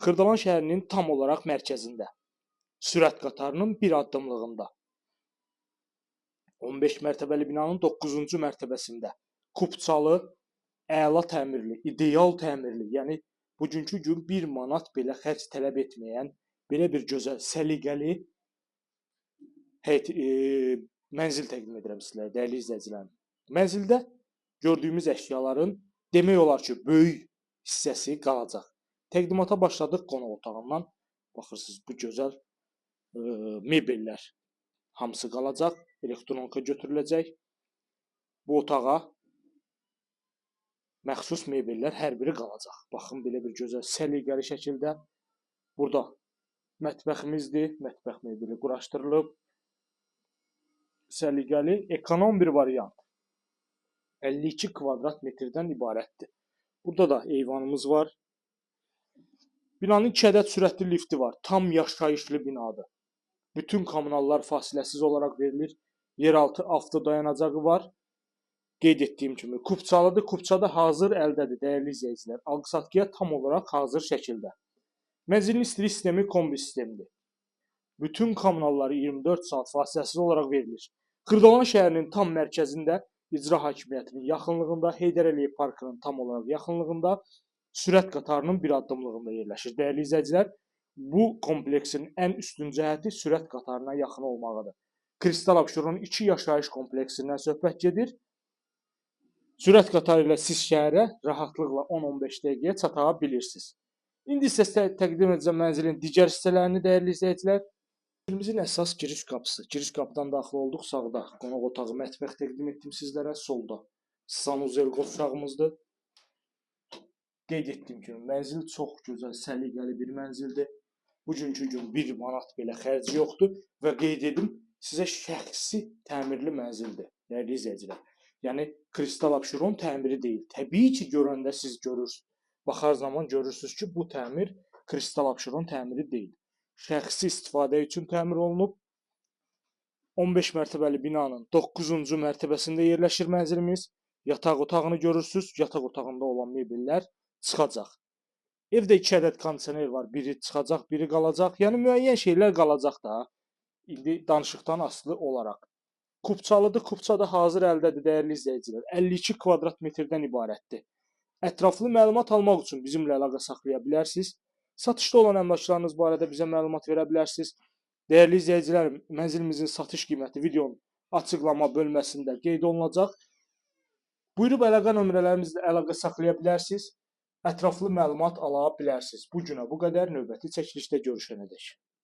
Xırdalan şəhərinin tam olaraq mərkəzində, sürət qatarının bir addımlığında, 15 mərtəbəli binanın 9-cu mərtəbəsində, kupçalı, əla təmirli, ideal təmirli, yəni bugünkü gün 1 manat belə xərc tələb etməyən belə bir gözəl, səliqəli mənzil təqdim edirəm sizlərə, dəyərli izləyicilərim. Mənzildə gördüyümüz əşyaların demək olar ki, böyük hissəsi qalacaq. Təqdimata başladıq qonaq otağından. Baxırsınız, bu gözəl mebellər hamısı qalacaq, elektronika götürüləcək. Bu otağa məxsus mebellər hər biri qalacaq. Baxın, belə bir gözəl səliqəli şəkildə. Burada mətbəximizdir, mətbəx mebeli quraşdırılıb. Səliqəli, ekonom bir variant. 52 kvadrat metrdən ibarətdir. Burada da eyvanımız var. Binanın 2 ədəd sürətli lifti var. Tam yaşayışlı binadır. Bütün kommunallar fasiləsiz olaraq verilir. Yeraltı avto dayanacağı var. Qeyd etdiyim kimi kupçalıdır. Kupçada hazır əldədir, dəyərli izləyicilər. Alqı-satqıya tam olaraq hazır şəkildə. Mənzilin istilik sistemi kombi sistemidir. Bütün kommunalları 24 saat fasiləsiz olaraq verilir. Xırdalan şəhərinin tam mərkəzində, icra hakimiyyətinin yaxınlığında, Heydər Əliyev parkının tam olaraq yaxınlığında, sürət qatarının bir addımlığında yerləşir. Dəyərli izləyicilər, bu kompleksin ən üstün cəhəti sürət qatarına yaxın olmağıdır. Kristal Abşeron 2 yaşayış kompleksindən söhbət gedir. Sürət qatarı ilə siz şəhərə rahatlıqla 10-15 dəqiqəyə çata bilirsiniz. İndi isə sizə təqdim edəcəm mənzilin digər hissələrini, dəyərli izləyicilər. Mənzilimizin əsas giriş qapısı. Giriş qapıdan daxil olduq. Sağda qonaq otağı, mətbəx təqdim etdim sizlərə. Solda sanuzel qovşağımızdır. Qeyd etdiyim kimi mənzil çox gözəl, səliqəli bir mənzildir. Bugünkü gün 1 manat belə xərci yoxdur və qeyd edim sizə şəxsi təmirli mənzildir, dəyərli izləyicilər. Yəni Kristal Abşeron təmiri deyil. Təbii ki, görəndə siz görürsünüz. Baxar zaman görürsünüz ki, bu təmir Kristal Abşeron təmiri deyil. Şəxsi istifadə üçün təmir olunub. 15 mərtəbəli binanın 9-cu mərtəbəsində yerləşir mənzilimiz. Yataq otağını görürsünüz. Yataq otağında olan mebellər çıxacaq. Evdə 2 ədəd kondisioner var. Biri çıxacaq, biri qalacaq. Yəni müəyyən şeylər qalacaq da. İndi danışıqdan asılı olaraq. Kupçalıdır. Kupça da hazır əldədir, dəyərli izləyicilər. 52 kvadrat metrdən ibarətdir. Ətraflı məlumat almaq üçün bizimlə əlaqə saxlaya bilərsiniz. Satışda olan əmlaklarınız barədə bizə məlumat verə bilərsiniz. Dəyərli izləyicilər, mənzilimizin satış qiyməti videonun açıqlama bölməsində qeyd olunacaq. Buyurub əlaqə nömrələrimizlə əlaqə saxlaya bilərsiniz. Ətraflı məlumat ala bilərsiniz. Bu günə bu qədər. Növbəti çəkilişdə görüşənədək.